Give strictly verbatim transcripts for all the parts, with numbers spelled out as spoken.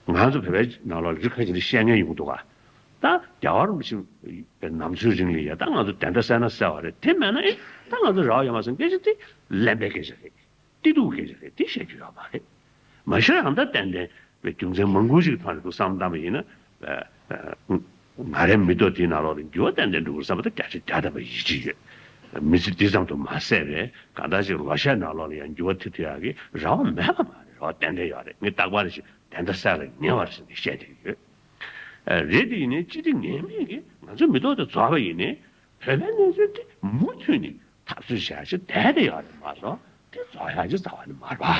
ང་ཚོ་བོད་པའི་ནང་ལོགས་ལ་རིགས་ཁ་ཤས་ནས་བཤད་མཁན་ཡོང་གི་འདུག་ག་ད་རྒྱལ་བ་རིན་པོ་ཆེ་པའི་ནམ་འཚོའི་རིང་ལ་ཡ་ད་ང་ཚོ་བདེན་མཐའ་གསལ་ན་གསལ་བ་རེད། དེ་མེད་ན་ཨེ་ད་ང་ཚོ་རེ་བ་ཡོད་མ་རེད་ཟེར་སྐད་ཆ་དེ་གླེན་པའི་སྐད་ཆ་རེད། གཏི་སྡུག་གི་སྐད་ཆ་རེད། དེ་བཤད་རྒྱུ་ཡོད་མ་རེད། མ་གཞི་ཡང་ད་ཏན་ཏན་པའི་རྒྱུ་མཚན་མང་པོ་ཞིག་ཐོག་ནས་འདུག་བསམ་བཏང་བ་ཡིན་ན། ཨ་ཨ་ང་རའི་མི་ཐོག་དེའི་ནང་ལོགས་ལ་འགྱུར་བ་ཏན་ཏན་འགྲོ་གི་རེད་བསམ་པ་ད་བརྒྱ་ཆ་བརྒྱ་ཐམ་པ་ཡིད་ཆེས་ཡོད། མི་ཚེ་འདི་ཙམ་དུ་མ་ཟད་པའི་གང་ལྟར་ཞིག་ལོ་ཤས་ནང་ལོགས་ལ་ཡང་འགྱུར་བ་ཐེབས་ཐུབ་ཡག་གི་རེ་བ་མེད་པ་མ་རེད། རེ་བ་ཏན་ཏན་ཡོད་རེད། ངས་རྟག་པར་ཞིག་བདེན་མཐའ་གསལ་ལ་ཉེ་བར་ཟེར་ནས་བཤད་བསྡད་ཡོད། ཨ་རེད། དེ་ཡིན་ནའི་སྤྱི་བདེ་ངེས་མེད་ཀྱི་ང་ཚོའི་མི་ཐོག་དེ་རྫོགས་པ་ཡིན་ནའི་བོད་པའི་གནས་ཚུལ་དེ་མུ་མཐུད་ནས་འཐབ་རྩོད་བྱ་ཞིག་བསྡད་དེ་ཡོད་རེད་མ་གཏོགས་དེ་རྫོགས་ཡག་ཅིག་རྩ་བ་ནས་མ་རེད་པ།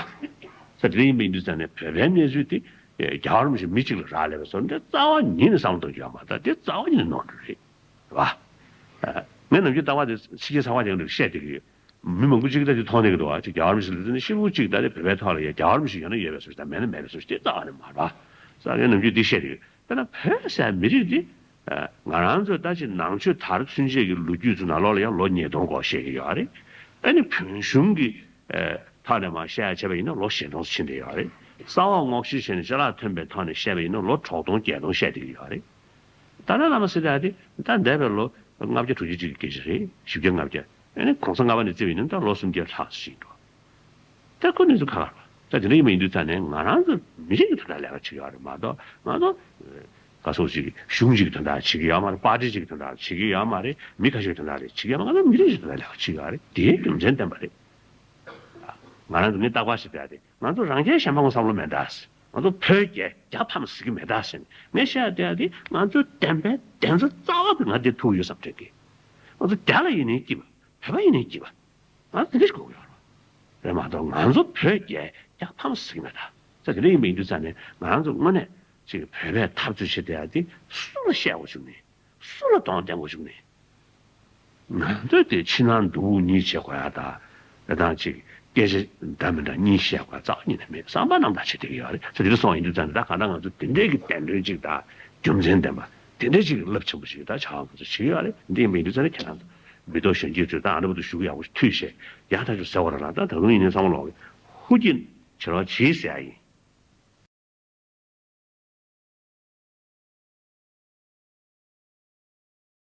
ས་དེ་འདྲ་ཡིན་པ་ཡིན་དུས་ཙང་ནས་བོད་པའི་གནས་ཚུལ་དེ་རྒྱལ་བ་རིན་པོ་ཆེ་མི་གཅིག་ལ་རག་ལས་པའི་བཟོ་འདྲ་རྩ་བ་ཉིད་ནས་བསམ་བློ་གཏོང་རྒྱུ་ཡོད་མ་རེད། ད་དེ་རྩ་བ་ཉིད་ནས་ནོར་འཁྲུལ་རེད། རེད་པ། ངས་ནམ་རྒྱུན་རྟག་པར་དེ་ཕྱི་རྒྱལ་ཚོང་པ་དེ་འདྲ་བཤད་བསྡད་ཀྱི་ཡོད། མི་མང་པོ་གཅིག་ད་དེ་མཐོང་གནས་ཀྱི་འདུག་བ། ཅིག་རྒྱལ་བ་རིན་པོ་ཆེ་ལ་བརྩིས་ན་ཤི་བོ་གཅིག་ད་དེ་བོད་པའི་ཐོག་ལ་ཡ་རྒྱལ་བ་རིན་པོ་ཆེ་ཡོད་ན་ཡོད་པའི་བཟོ་ཞིག་དང་མེད་ན་མེད་པའི་བཟོ་ཞིག་དེ་རྩ་བ་ནས་མ་རེད་པ། ས་ངས་ནམ་རྒྱུན་འདི་བཤད་ཀྱི་ཡོད། དཔེར་ན་བོད་ཟེར་མི་རིགས་འདི་ང་རང་ཚོས་ད་ཅིག་ནང་ཆོས་དར་ཚུན་ཆད་ཀྱི་ལོ་རྒྱུས་ཚོ་ནང་ལོགས་ལ་ཡང་ལོ་ཉིས་སྟོང་སྐོར་བཤད་ཀྱི་ཡོད་རེད། ཨ་ནི་བོད་གཞུང་གི་ཐོག་ནས་མར་བཤད་ཡ་བྱས་པ་ཡིན་ན་ལོ་བཞི་སྟོང་ཕྱིན་བསྡད་ཡོད་རེད། ས་འོག་སྔོག་བཤེར་བྱས་ནས་ཅ་ལག་ཐོན་པའི་ཐོག་ནས་བཤད་པ་ཡིན་ན་ལོ་དྲུག་སྟོང་བརྒྱད་སྟོང་བཤད་བསྡད་ཀྱི་ཡོད་རེད། ཏཱ་ལའི་བླ་མ་ཟེར་ཡ་དེ་ད་འདས་པའི་ལོ་ལྔ་བརྒྱ་དྲུག་ཅུ་གཅིག་གི་སྐད་ཆ་རེད། བཞི་བརྒྱ་ལྔ་བརྒྱ། ཨ་ནི་གོང་ས་ལྔ་པ་ནས་བརྩིས་པ་ཡིན་ན་ད་ལོ་སུམ་བརྒྱ་ལྷག་ཙམ་ཞིག་འགྲོ། ད་ཁོ་གནས་ཚུལ་ཁག་ཁག་རེད་པ། ད་དེ་འདྲ་ཡིན་པ་ཡིན་དུས་ཙང་ནས་ང་རང་ཚོ་མི་རིགས་ཀྱི་དོན་དག་ལས་ཀ་བྱེད་ཀྱི་ཡོད་རེད་མ་གཏོགས་ང་ཚོ་ག་སོགས་ཅིག་གཞུང་གཅིག་གི་དོན་དག་བྱེད་ཀྱི་ཡོད་མ་རེད། པར་ཊི་གཅིག་གི་དོན་དག་བྱེད་ཀྱི་ཡོད་མ་རེད། མི་ཁ་ཤས་ཀྱི་དོན་དག་རེད་བྱེད་ཀྱི་ཡོད་མ་རེད། ང་ཚོ་མི་རིགས་ཀྱི་དོན་དག་ལས་ཀ་བྱེད་ཀྱི་ཡོད་རེད། དེའི་རྒྱུ་མཚན་བསྟན་པ་རེད། ང་རང་ཚོ་ངས་རྟག་པར་ཞིག་བལྟས་ཏེ་ང་ཚོ་རང་རྒྱལ་གཞན་ཕམ་བསམ་བློ་མེད་ད། ང་ཚོ་བོད་རྒྱལ་རྒྱལ་ཕམ་ཟེར་གྱི་མེད་ད་ཟེར་ནས་ངས་བཤད་བསྡད་ཡ་དེ་ང་ཚོའི་བདེན་པའི་བདེན་རྩ་རྩ་བ་དེ་ང་འདིར་ཐུག་ཡོད་བསམ་དྲན་གྱི། ང་ཚོ་རྒྱ་ལ་ཡིན་ནའི་སྐྱིད་པ། བོད་པ་ཡིན་ནའི་སྐྱིད་པ། ང་ཚོ་དེ་འདྲ་ཞིག་དགོས་ཀྱི་ཡོད་རེད་མ་གཏོགས་ང་ཚོ་བོད་རྒྱལ་རྒྱལ་ཕམ་ཟེར་གྱི་མེད་ད། ས་དེ་འདྲ་ཡིན་པ་ཡིན་དུས་ཙང་ནས་ང་རང་ཚོ་དངོས་གནས་ཅིག་བོད་པས་འཐབ་རྩོད་བྱེད་བསྡད་ཡ་དེ་སུ་ལ་བཤད་དགོས་བྱུང་ནས། སུ་ལ་གདོང་བསྟན་དགོས་བྱུང་ནས། ང་ཚོས་དེ་ཕྱི་ནང་འདུག་གཉིས་བྱེད་དགོས་ཡ་དང་། དེ་དང་ཅིག་སྐད་ཆ་འདྲ་མི་འདྲ་གཉིས་བཤད་དགོས་ཡ་རྩ་བ་ཉིད་ནས་མེད། བསམ་པ་རྣམ་དག་བྱེད་བསྡད་ཀྱི་ཡོད་རེད། ས་དེ་འདྲ་སོང་ཡིན་དུས་ཙང་ནས་ད་གང་ལྟར་ང་ཚོ་དེ་འདྲའི་གི་བདེན་དོན་ཅིག་དང་རྒྱུ་མཚན་ལྡན་པ་དེ་འདྲའི་ཅིག་རླབས་ཆེན་པོ་ཞིག་ད་བྱ་བ་ང་ཚོ་བྱེད་ཀྱི་ཡོད་རེད། འདི་ཡིན་པ་ཡིན་དུས་ཙང་ནས་ཁྱེད་རང་ཚོ་མི་ཐོག་གཞོན་སྐྱེས་ཚོས་ད་ཨ་འདྲ་པོ་དུ་ཞུ་གི་ཡག་པོ་ཞིག་ཐུག་བྱས་ཡག་ཐག་ཆོད་ཟེར་བ་རེད་ལ། ད་ད་དུང་ཡིན་ནའི་བསམ་བློ་ལོག་གི་ཧུ་ཀྱི་བྱེད་རོགས་གྱིས་ཟེར་ཡ་ཡིན།